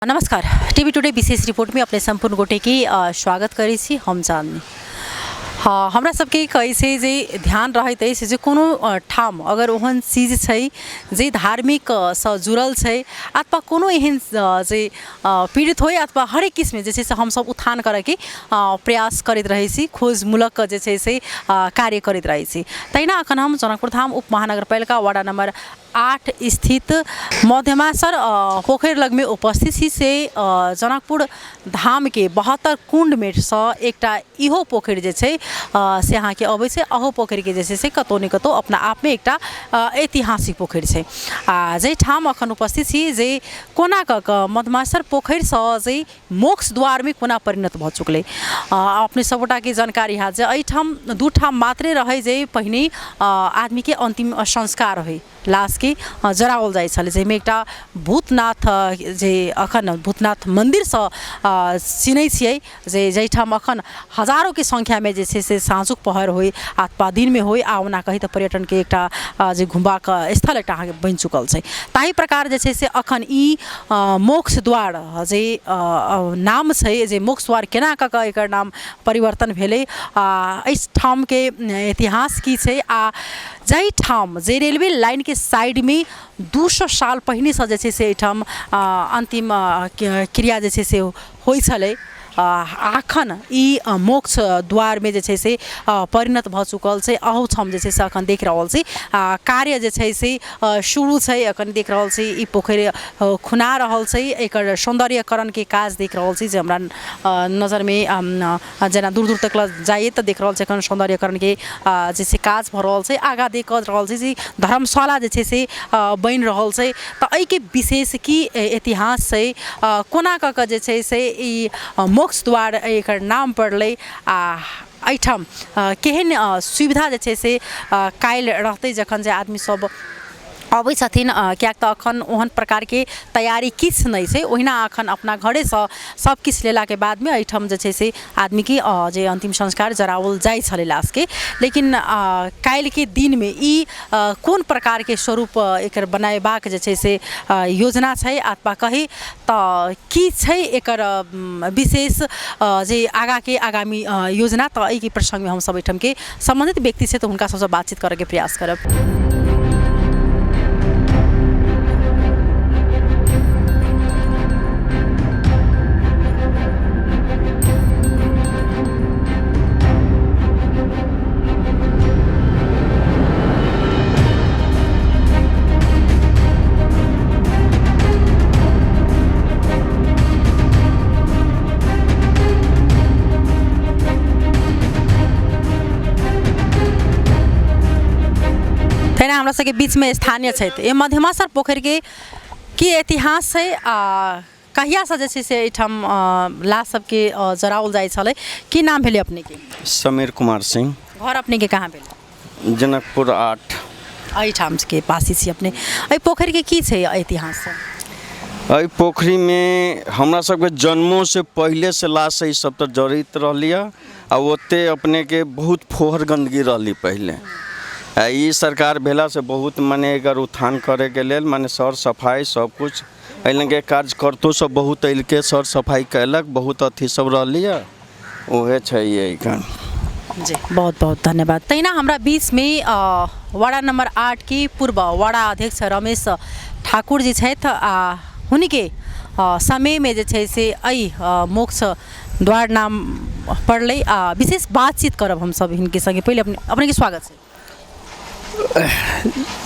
नमस्कार, TV today विशेष report में अपने सम्पूर्ण गोटे के स्वागत करै छी। हम चांदनी। हाँ, हमरा सबके कहै छै जे ध्यान रहैत अछि जे कोनो ठाम अगर ओहन चीज छै जे धार्मिक सँ जुड़ल छै अथवा कोनो एहन जे पीड़ित होइ अथवा हरेक किस्ममे जे छै से हमसब उत्थान करैके प्रयास करैत रहै छी, खोजमूलक जे छै से कार्य करैत रहै छी। तहिना एखन हम जनकपुर धाम उप महानगरपालिका वार्ड नम्बर 8 स्थित मध्यमासर पोखरि लगमे उपस्थित छी। से जनकपुर धामके 72 कुण्डमे सँ एकटा इहो पोखरि जे छै से अहाँके अबै छै। अहू पोखरिके जे छै से कतहु ने कतहु अपना आपमे एकटा ऐतिहासिक पोखरि छै। आ जाहिठाम एखन उपस्थित छी जे कोना कऽ कऽ मधमासर पोखरिसँ जे मोक्ष द्वारमे कोना परिणत भऽ चुकलै, अपने सभगोटाके जानकारी हैत जे एहिठाम दू ठाम मात्रे रहै जे पहिने आदमीके अन्तिम संस्कार होइ, लाशके जराओल जाइ छलै, जाहिमे एकटा भूतनाथ जे अखन भूतनाथ मन्दिरसँ चिन्है छियै जे जाहिठाम अखन हजारोके सङ्ख्यामे जे छै से साँझुक पहर होइ अथवा दिनमे होइ, आ ओना कही तऽ पर्यटनके एकटा जे घुमबाक स्थल एकटा अहाँके बनि चुकल छै। ताहि प्रकार जे छै से अखन ई मोक्ष द्वार जे नाम छै, जे मोक्ष द्वार केना कऽ कऽ एकर नाम परिवर्तन भेलै, आ एहिठामके इतिहास की छै, आ जाहिठाम जे रेलवे लाइनके साइडमे 200 साल पहिनेसँ जे छै से एहिठाम अन्तिम क्रिया जे छै से होइ छलै, अखन ई मोक्ष द्वारमे जे छै से परिणत भऽ चुकल छै। अहूठाम जे छै से अखन देख रहल छी कार्य जे छै से शुरू छै। अखन देख रहल छी ई पोखरि खुना रहल छै, एकर सौन्दर्यकरणके काज देख रहल छी जे हमरा नजरमे जेना दूर दूर तक लए जाइए तऽ देख रहल छै एखन सौन्दर्यकरणके जे छै काज भऽ रहल छै। आगाँ देख रहल छी जे धर्मशाला जे छै से बनि रहल छै। तऽ एहिके विशेष की इतिहास छै, कोना कऽ कऽ जे छै से ई मोक्ष द्वार एकर नाम पड़लै, आ एहिठाम केहन सुविधा जे छै से काल्हि रहतै जखन जे आदमी सब अबै छथिन, किएक तऽ एखन ओहन प्रकारके तैयारी किछु नहि छै। ओहिना एखन अपना घरेसँ सब किछु लेलाके बादमे एहिठाम जे छै से आदमीके जे अन्तिम संस्कार जराओल जाइ छलै लाशके, लेकिन काल्हिके दिनमे ई कोन प्रकारके स्वरूप एकर बनेबाक जे छै से योजना छै, अथवा कही तऽ की छै एकर विशेष जे आगाँके आगामी योजना, तऽ एहिके प्रसङ्गमे हमसब एहिठामके सम्बन्धित व्यक्ति छै तऽ हुनका सबसँ बातचीत करऽके प्रयास करब। तहिना हमरा सबके बीचमे स्थानीय छथि। एहि मध्यमासर पोखरिके की इतिहास छै आ कहियासँ जे छै से एहिठाम लाश सबके जराओल जाइ छलै? की नाम भेलै अपनेके? समीर कुमार सिंह। घर अपनेके कहाँ भेल? जनकपुर 8। एहिठामके वासी छी अपने। एहि पोखरिके की छै इतिहास? एहि पोखरिमे हमरा सबके जन्मोसँ पहिलेसँ लाश ई सब तऽ जरैत रहली हँ, आ ओते अपनेके बहुत फोहर गन्दगी रहली पहिले। आ ई सरकार भेलासँ बहुत मने एकर उत्थान करैके लेल मने सर सफाइ सब कुछ एहि लगे कार्यकर्तो सब बहुत अयलकै, सर सफाइ कयलक, बहुत अथी सब रहली हँ, उहे छै एहिठाम। जी, बहुत बहुत धन्यवाद। तहिना हमरा बीचमे वार्ड नम्बर 8 के पूर्व वार्ड अध्यक्ष रमेश ठाकुर जी छथि, आ हुनके समयमे जे छै से एहि मोक्ष द्वार नाम पड़लै, आ विशेष बातचीत करब हमसब हिनके सङ्गे। पहिले अपनेके स्वागत छै।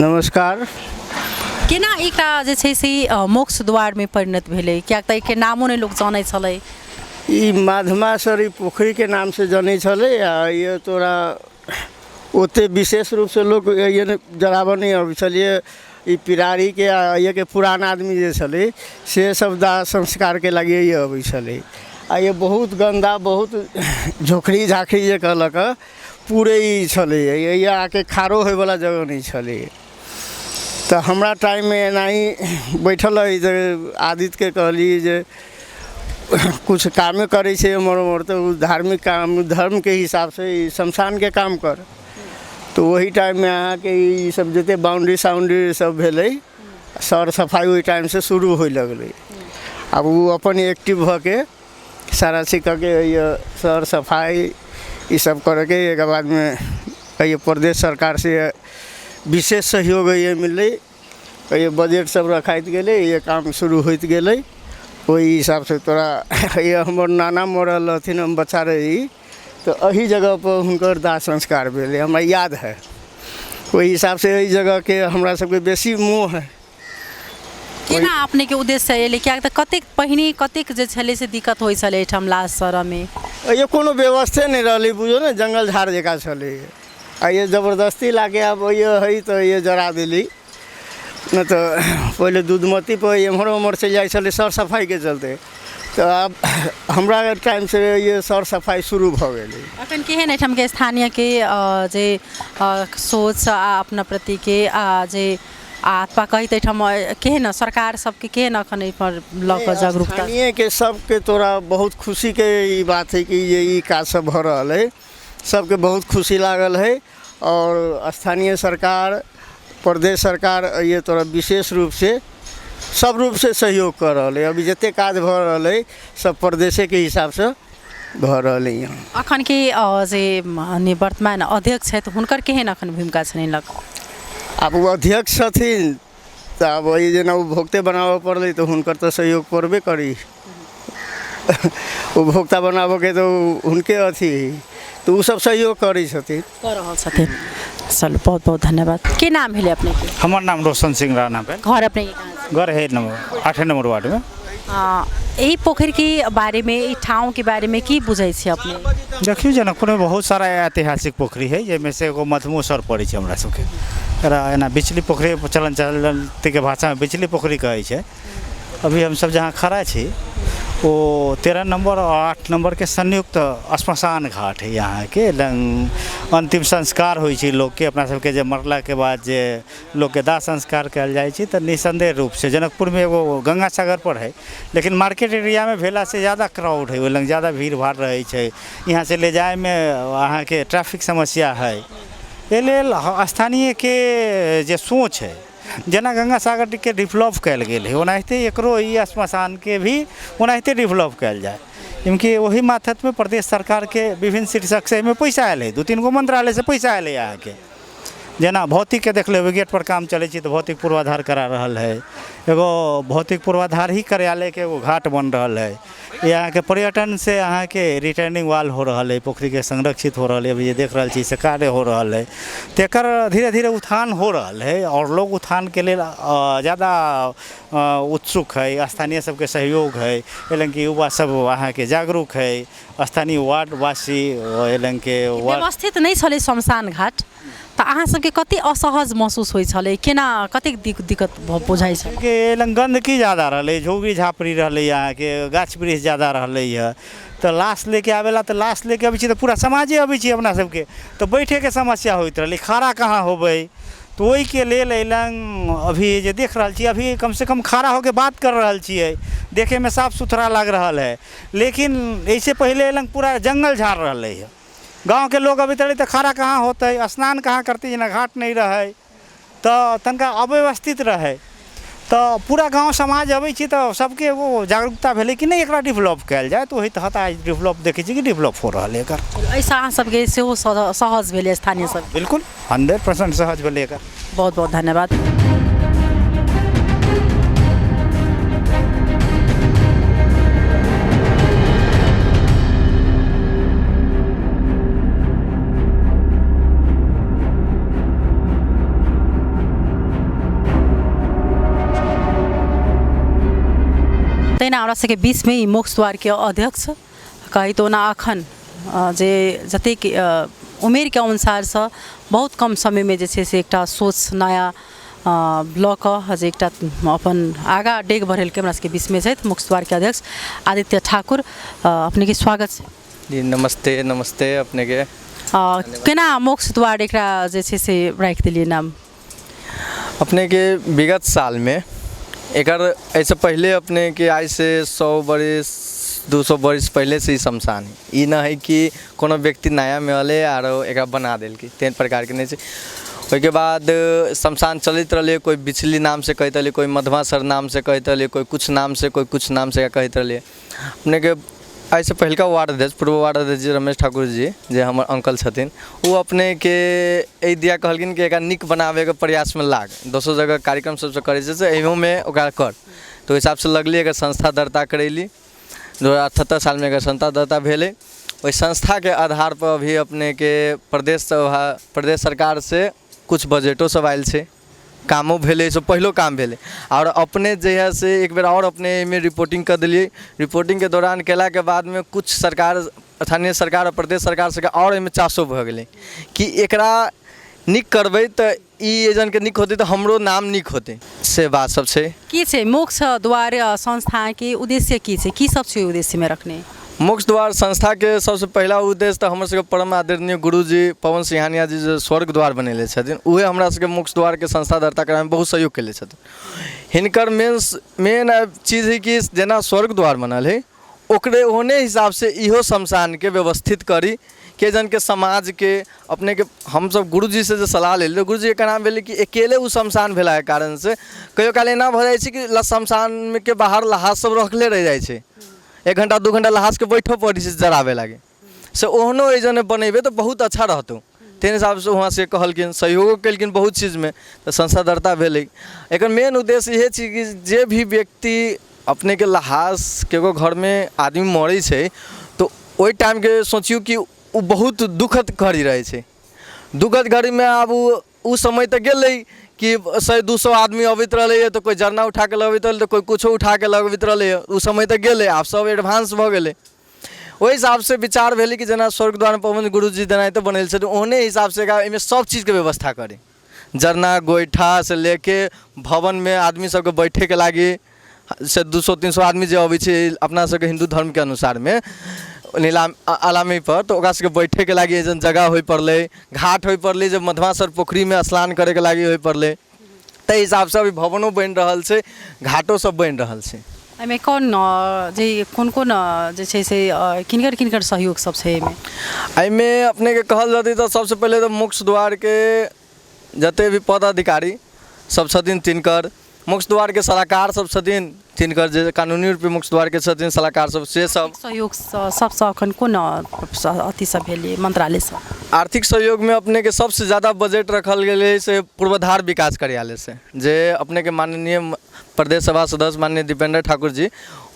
नमस्कार। केना एकटा जे छै से मोक्ष द्वारमे परिणत भेलै? किएक तऽ एहिके नामो नहि लोक जानै छलै। ई माधमासर ई पोखरिके नामसँ जनै छलै, आ ये तोरा ओते विशेष रूपसँ लोक ये जराबऽ नहि अबै छलियै। ई पिरारीके आ एहिके पुरान आदमी जे छलै से सब दाह संस्कारके लागि अबै छलै। आ ये बहुत गन्दा, बहुत झोखड़ी झाँखड़ी जे कहलक हँ पूरे ई छलै, एहि आके खारो होइवला जगह नहि छलै। तऽ हमरा टाइममे एनाही बैठल रही तऽ आदित्यके कहलियै जे किछु कामे करै छै एम्हर ओम्हर, तऽ ओ धार्मिक काम धर्मके हिसाबसँ ई शमशानके काम कर। तऽ ओही टाइममे अहाँके ई सब जते बाउंड्री साउंड्री सब भेलै, सर सफाइ ओहि टाइमसँ शुरू होइ लगलै। आब ओ अपन एक्टिव भऽ के सारा चीज कऽ के ये सर सफाइ ई सब करैके एकर बादमे ये प्रदेश सरकारसँ विशेष सहयोग ये मिललै। ये बजट सब रखाइत गेलै, ये काम शुरू होइत गेलै। ओहि हिसाबसँ तोरा ये हमर नाना मरल रहथिन, हम बच्चा रही तऽ एही जगहपर हुनकर दाह संस्कार भेलै, हमरा याद हइ। ओहि हिसाबसँ एहि जगहके हमरा सबके बेसी मोह हइ। केना अपनेके उद्देश्य एलै? किएक तऽ कतेक पहिने कतेक जे छलै से दिक्कत होइ छलै एहिठाम लाश सरऽमे। ये कोनो व्यवस्थे नहि रहलै, बुझियौ ने, जङ्गल झाड़ जकाँ छलै। आ ये जबरदस्ती लाके आब ये हइ तऽ ये जरा देली, नहि तऽ पहिले दूधमतीपर एम्हर ओम्हर चलि जाइ छलै सर सफाइके चलते। तऽ आब हमरा टाइमसँ ये सर सफाइ शुरू भऽ गेलै। अखन केहन एहिठामके स्थानीयके जे सोच आ अपना प्रतिके आ जे आ कहैत एहिठाम केहन सरकार सबके केहन अखन एहिपर लऽ कऽ जागरूकता? स्थानीयके सबके तोरा बहुत खुशीके ई बात है कि ये ई काज सब भऽ रहल है, सबके बहुत खुशी लागल है। और स्थानीय सरकार, प्रदेश सरकार ये तोरा विशेष रूपसँ सब रूपसँ सहयोग कऽ रहल है। अभी जते काज भऽ रहल है सब प्रदेशेके हिसाबसँ भऽ रहल है यहाँ। अखन के जे निवर्तमान अध्यक्ष छथि हुनकर केहन अखन भूमिका छनि लग? आब ओ अध्यक्ष छथिन तऽ आब वही जेना उपभोक्ते बनाबऽ पड़लै तऽ हुनकर तऽ सहयोग पड़बे करी। उपभोक्ता बनाबऽके तऽ हुनके अथी है, तऽ ओ सब सहयोग करै छथिन, कऽ रहल छथिन। चलू, बहुत बहुत धन्यवाद। की नाम भेलै अपनेके? हमर नाम रोशन सिंह राणा भेल। घर अपनेके कहाँ छै? घर है नंबर 8 नंबर वार्डमे। एहि पोखरिके बारेमे, एहि ठाउँके बारेमे की बुझै छी अपने? देखियौ, जनकपुरमे बहुत सारा ऐतिहासिक पोखरि है, जाहिमे से एगो मधमोसर पड़ै छै हमरा सबके। एकरा एना बिचली पोखरि चलन चलतीके भाषामे बिचली पोखरि कहै छै। अभी हमसब जहाँ खड़ा छी ओ 13 नंबर और 8 नंबरके संयुक्त श्मशान घाट है। यहाँके लग अन्तिम संस्कार होइ छै लोकके। अपना सबके जे मरलाके बाद जे लोकके दाह संस्कार कयल जाइ छै, तऽ निसन्देह रूपसँ जनकपुरमे एगो गंगा सागर पर है, लेकिन मार्केट एरियामे भेलासँ ज्यादा क्राउड है, ओहि लग ज्यादा भीड़ भाड़ रहै छै। यहाँसँ ले जाइमे अहाँके ट्रैफिक समस्या है। एहि लेल स्थानीयके जे सोच है, जेना गंगा सागरके डेवलप कयल गेल है ओनाहिते एकरो ई श्मशानके भी ओनाहिते डेवलप कयल जाय। क्योंकि ओही मातहतमे प्रदेश सरकारके विभिन्न शीर्षकसँ एहिमे पैसा आयल है, 2-3 गो मंत्रालयसँ पैसा आयल है। अहाँके जेना भौतिकके देख लेबै, गेट पर काम चलै छै तऽ भौतिक पूर्वाधार करा रहल है। एगो भौतिक पूर्वाधार ही कार्यालयके एगो घाट बन रहल है। ई अहाँके पर्यटनसँ अहाँके रिटर्निंग वाल हो रहल है, पोखरिके संरक्षित हो रहल है। अभी जे देख रहल छी से कार्य हो रहल है, तऽ एकर धीरे धीरे उत्थान हो रहल है और लोग उत्थानके लेल ज्यादा उत्सुक है। स्थानीय सबके सहयोग है, एहि कि युवा सब अहाँके जागरूक है, स्थानीय वार्डवासी एहि के वार्ड। व्यवस्थित नहि छलै शमशान घाट तऽ अहाँ सबके कते असहज महसूस होइ छलै? केना कतेक दिक्कत बुझाइ छलै? के लग गन्दगी ज्यादा रहलै, झोगी झापड़ी रहलै, अहाँके गाछ वृक्ष ज्यादा रहलै हँ। तऽ लाश लेके आबेला तऽ लाश लेके अबै छी तऽ पूरा समाजे अबै छी अपना सबके, तऽ बैठेके समस्या होइत रहलै, खड़ा कहाँ होबै। तऽ ओहिके लेल एहि लग अभी जे देख रहल छी, अभी कमसँ कम खड़ा होके बात कर रहल छियै, देखैमे साफ सुथरा लागि रहल है, लेकिन एहिसँ पहिले एहि लग पूरा जङ्गल झाड़ रहलै हँ। गाँवके लोग अबैत रहलै तऽ खड़ा कहाँ होतै, स्नान कहाँ करतै, जेना घाट नहि रहै तऽ तनिका अव्यवस्थित रहै। तऽ पूरा गाँव समाज अबै छी तऽ सबके एगो जागरूकता भेलै कि नहि एकरा डेवलप कयल जाय, तऽ ओहि तहत आइ डेवलप देखै छी कि डेवलप हो रहल है एकर। एहिसँ अहाँ सबके सेहो सहज भेलै स्थानीय सब? बिल्कुल 100% सहज भेलै एकर। बहुत बहुत धन्यवाद। तहिना हमरा सबके बीचमे ई मोक्ष द्वारके अध्यक्ष कहैत ओना अखन जे जतेक उमेरके अनुसारसँ बहुत कम समयमे जे छै से एकटा सोच नया लऽ कऽ जे एकटा अपन आगाँ डेग बढ़ेलकै, हमरा सबके बीचमे छथि मोक्ष द्वारके अध्यक्ष आदित्य ठाकुर। अपनेके स्वागत छै। जी नमस्ते। नमस्ते अपनेके। केना मोक्ष द्वार एकरा जे छै से राखि देलियै नाम? अपनेके विगत सालमे एकर एहिसँ पहिले अपनेके आइसँ 100 बरिस 200 बरिस पहिलेसँ ई शमशान है। ई नहि है कि कोनो व्यक्ति नयामे अयलै आरो एकरा बना देलकै, तेहन प्रकारके नहि छै। ओहिके बाद शमशान चलैत रहलै। कोइ बिचली नामसँ कहैत रहलै, कोइ मधमासर नामसँ कहैत रहलै, कोइ किछु नामसँ, कोइ किछु नामसँ कहैत रहलै। अपनेके एहिसँ पहिलका वार्ड अध्यक्ष, पूर्व वार्ड अध्यक्ष जी रमेश ठाकुर जी, जे हमर अंकल छथिन, ओ अपनेके एहि दिया कहलखिन कि एकरा नीक बनाबैके प्रयासमे लाग, दोसर जगह कार्यक्रम सबसँ करै छै से एहियोमे ओकरा कर। तऽ ओहि हिसाबसँ लगली, एकर संस्था दर्ता करैली। 2078 सालमे एकर संस्था दर्ता भेलै। ओहि संस्थाके आधारपर अभी अपनेके प्रदेश सभा, प्रदेश सरकारसँ किछु बजटो सब आयल छै, कामो भेलै, एहिसँ पहिलो काम भेलै। आओर अपने जहियासँ एक बेर आओर अपने एहिमे रिपोर्टिंग कऽ देलियै, रिपोर्टिंगके दौरान कयलाके बादमे किछु सरकार, स्थानीय सरकार आओर प्रदेश सरकार सबके आओर एहिमे चासो भऽ गेलै कि एकरा नीक करबै तऽ ई एजनके नीक होतै तऽ हमरो नाम नीक होतै, से बात सब छै। की छै मोक्ष द्वार संस्थाके उद्देश्य? की छै, की सब छै उद्देश्यमे रखने? मोक्ष द्वार संस्थाके सबसँ पहिला उद्देश्य तऽ हमर सबके परम आदरणीय गुरुजी पवन सिंहानिया जी जे स्वर्ग द्वार बनेले छथिन, उहे हमरा सबके मोक्ष द्वारके संस्था दर्ता कराबैमे बहुत सहयोग कयले छथिन। हिनकर मेन मेन चीज हइ कि जेना स्वर्ग द्वार बनल हइ, ओकरे ओहने हिसाबसँ इहो शमशानके व्यवस्थित करी के जनके समाजके। अपनेके हमसब गुरुजीसँ जे सलाह लेलियै, गुरुजीके कहनाम भेलै कि अकेले ओ शमशान भेलाके कारणसँ कहियो काल एना भऽ जाइ छै कि शमशानके बाहर लहास सब रखले रहि जाइ छै। 1 घण्टा 2 घण्टा लहासके बैठऽ पड़ै छै जराबै लागि। से ओहनो एहि जने बनेबै तऽ बहुत अच्छा रहतौ, ताहि हिसाबसँ वहाँसँ कहलखिन, सहयोगो केलखिन बहुत चीजमे, तऽ संस्था दर्ता भेलै। एकर मेन उद्देश्य इएह छै कि जे भी व्यक्ति अपनेके लहास, केकरो घरमे आदमी मरै छै तऽ ओहि टाइमके सोचियौ कि ओ बहुत दुखद घड़ी रहै छै। दुखद घड़ीमे आब ओ समय तऽ गेलै कि 100 200 आदमी अबैत रहलैए तऽ कोइ जरना उठाके लबैत रहलै तऽ कोइ किछो उठाके लगबैत रहलैए। ओ समय तऽ गेलै, आब सब एडवांस भऽ गेलै। ओहि हिसाबसँ विचार भेलै कि जेना स्वर्ग द्वारमे पवन गुरुजी जेनाहिते बनेने छथिन, ओहने हिसाबसँ एकरा एहिमे सब चीजके व्यवस्था करी, जरना गोइठासँ लेके भवनमे आदमी सबके बैठेके लागी से 200 300 आदमी जे अबै छै अपना सबके हिन्दू धर्मके अनुसारमे नीलाम अलामीपर, तऽ ओकरा सबके बैठेके लागी अइसन जगह होइ पड़लै, घाट होइ पड़लै, जे मधुआसर पोखरिमे स्नान करैके लागी होइ पड़लै। ताहि हिसाबसँ अभी भवनो बनि रहल छै, घाटो सब बनि रहल छै। एहिमे कोन जे कोन कोन जे छै से किनकर किनकर सहयोग सब छै एहिमे? एहिमे अपनेके कहल जेतै तऽ सबसँ पहिले तऽ मोक्ष द्वारके जते भी पदाधिकारी सब छथिन तिनकर, मोक्ष द्वारके सलाहकार सब छथिन तिनकर, जे कानूनी रूपे मोक्ष द्वारके छथिन सलाहकार सब, से सब सहयोग सबसँ अखन कोन अथी सब भेलै मंत्रालयसँ? आर्थिक सहयोगमे अपनेके सबसँ ज्यादा बजट रखल गेलै से पूर्वाधार विकास कार्यालयसँ, जे अपनेके माननीय प्रदेश सभा सदस्य माननीय दीपेन्द्र ठाकुर जी,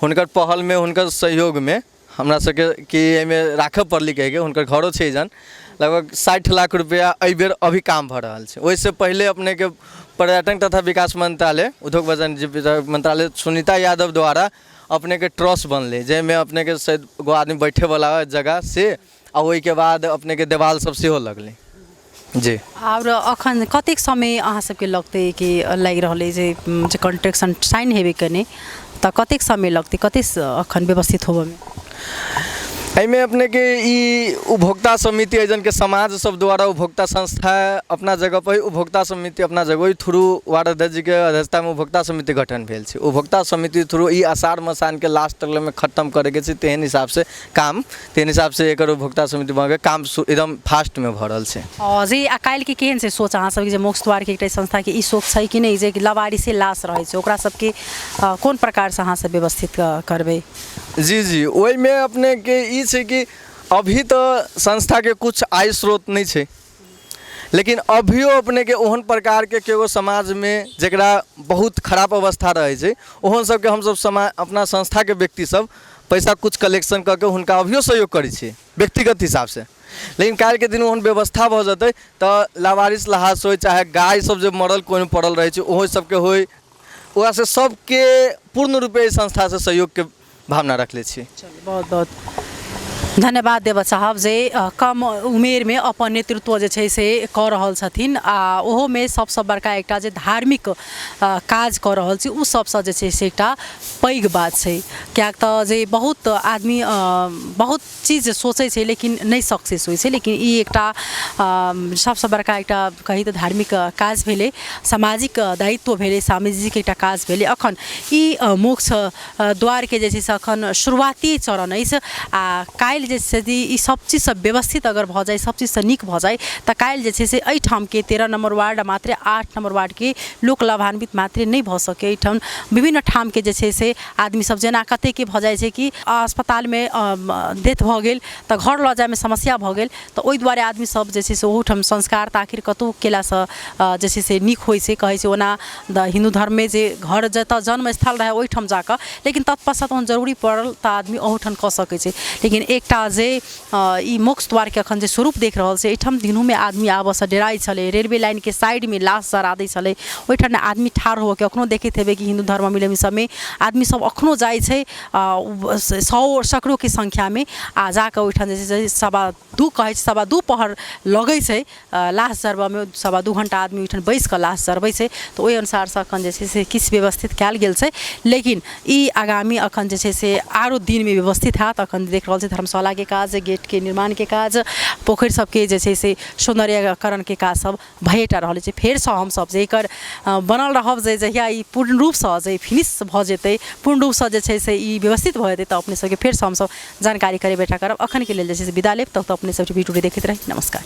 हुनकर पहलमे, हुनकर सहयोगमे हमरा सबके कि एहिमे राखऽ पड़लै कहिके हुनकर घरो छै एहिजन, लगभग 60 लाख रुपैआ एहिबेर अभी काम भऽ रहल छै। ओहिसँ पहिले अपनेके पर्यटन तथा विकास मंत्रालय, उद्योग वाणिज्य मंत्रालय, सुनीता यादव द्वारा अपनेके ट्रस्ट बनलै, जाहिमे अपनेके 100 गो आदमी बैठेवला जगह से आ ओहिके बाद अपनेके देवाल सब सेहो लगलै जी। आओर अखन कतेक समय अहाँ सबके लगतै कि लागि रहल अइ जे जे कॉन्ट्रैक्शन साइन हेबै कने तऽ कतेक समय लगतै, कतेक अखन व्यवस्थित होबऽमे? एहिमे अपनेके ई उपभोक्ता समिति एहिजनके समाज सब द्वारा उपभोक्ता संस्था अपना जगहपर, उपभोक्ता समिति अपना जगह, ओहि थ्रू वार्ड अध्यक्ष जीके अध्यक्षतामे उपभोक्ता समिति गठन भेल छै। उपभोक्ता समिति थ्रू ई अषाढ़ मसानके लास्ट तकमे खतम करैके छै, तेहन हिसाबसँ काम, तेहन हिसाबसँ एकर उपभोक्ता समिति बनके काम एकदम फास्टमे भऽ रहल छै। जे आ काल्हिके केहन छै सोच अहाँ सबके, जे मोक्ष द्वारके एकटा संस्थाके ई सोच छै कि नहि जे लवारिसे लाश रहै छै, ओकरा सबके कोन प्रकारसँ अहाँ सब व्यवस्थित करबै? जी जी, ओहिमे अपनेके ई छै कि अभी तऽ संस्थाके किछु आय स्रोत नहि छै, लेकिन अभियो अपनेके ओहन प्रकारके केओ समाजमे जकरा बहुत खराब अवस्था रहै छै, ओहन सबके हमसब अपना संस्थाके व्यक्ति सब पैसा किछु कलेक्शन कऽ के हुनका अभियो सहयोग करै छियै व्यक्तिगत हिसाबसँ। लेकिन काल्हिके दिन ओहन व्यवस्था भऽ जेतै तऽ लावारिस लहास होइ, चाहे गाय सब जे मरल कोइमे पड़ल रहै छै ओहो सबके होइ, ओकरासँ सबके पूर्ण रूपे एहि संस्थासँ सहयोगके भावना रखले छी। चलू, बहुत बहुत धन्यवाद देबऽ चाहब जे कम उमेरमे अपन नेतृत्व जे छै से कऽ रहल छथिन आ ओहोमे सबसँ बड़का एकटा जे धार्मिक काज कऽ रहल छी ओ सबसँ जे छै से एकटा पैघ बात छै, किएक तऽ जे बहुत आदमी बहुत चीज सोचै छै लेकिन नहि सक्सेस होइ छै, लेकिन ई एकटा सबसँ बड़का एकटा कही तऽ धार्मिक काज भेलै, सामाजिक दायित्व भेलै, सामाजिक एकटा काज भेलै। अखन ई मोक्ष द्वारके जे छै से अखन शुरुआती चरण अछि आ काल्हि काल्हि जे छै से ई सब चीजसँ व्यवस्थित अगर भऽ जाइ, सब चीजसँ नीक भऽ जाइ, तऽ काल्हि जे छै से एहिठामके 13 नम्बर वार्ड मात्रे 8 नम्बर वार्डके लोक लाभान्वित मात्रे नहि भऽ सकै। एहिठाम विभिन्न ठामके जे छै से आदमी सब, जेना कतेकके भऽ जाइ छै कि अस्पतालमे डेथ भऽ गेल तऽ घर लऽ जाइमे समस्या भऽ गेल, तऽ ओहि दुआरे आदमी सब जे छै से ओहूठाम संस्कार तऽ आखिर कतहु केलासँ जे छै से नीक होइ छै कहै छै। ओना हिन्दू धर्ममे जे घर जतऽ जन्म स्थल रहै ओहिठाम जाकऽ, लेकिन तत्पश्चात ओहन जरूरी पड़ल तऽ आदमी ओहूठाम कऽ सकै छै। लेकिन एकटा जे ई मोक्ष द्वारके एखन जे स्वरूप देख रहल छै, एहिठाम दिनहुमे आदमी आबऽसँ डेराइ छलै। रेलवे लाइनके साइडमे लाश जरा दै छलै, ओहिठाम आदमी ठाढ़ होके एखनो देखैत हेबै कि हिन्दू धर्म अवलम्बी सबमे आदमी सब एखनो जाइ छै सौ सैकड़ोके संख्यामे, आ जाकऽ ओहिठाम जे छै से 2:15 कहै छै, 2:15 पहर लगै छै लाश जरबऽमे। 2.25 घण्टा आदमी ओहिठाम बैसिकऽ लाश जरबै छै। तऽ ओहि अनुसारसँ एखन जे छै से किछु व्यवस्थित कयल गेल छै, लेकिन ई आगामी एखन जे छै से आरो दिनमे व्यवस्थित हैत। एखन देख रहल छी धर्मशालाके काज, गेटके निर्माणके काज, पोखरि सबके जे छै से सौन्दर्यकरणके काज सब भइएटा रहल छै। फेरसँ हमसब जे एकर बनल रहब जे जहिया ई पूर्ण रूपसँ जे फिनिश भऽ जेतै, पूर्ण रूपसँ जे छै से ई व्यवस्थित भऽ जेतै, तऽ अपने सबके फेरसँ हमसब जानकारी करेबेटा करब। अखनके लेल जे छै से विदा लेब, तब तऽ अपने सब वीडियो देखैत रही। नमस्कार।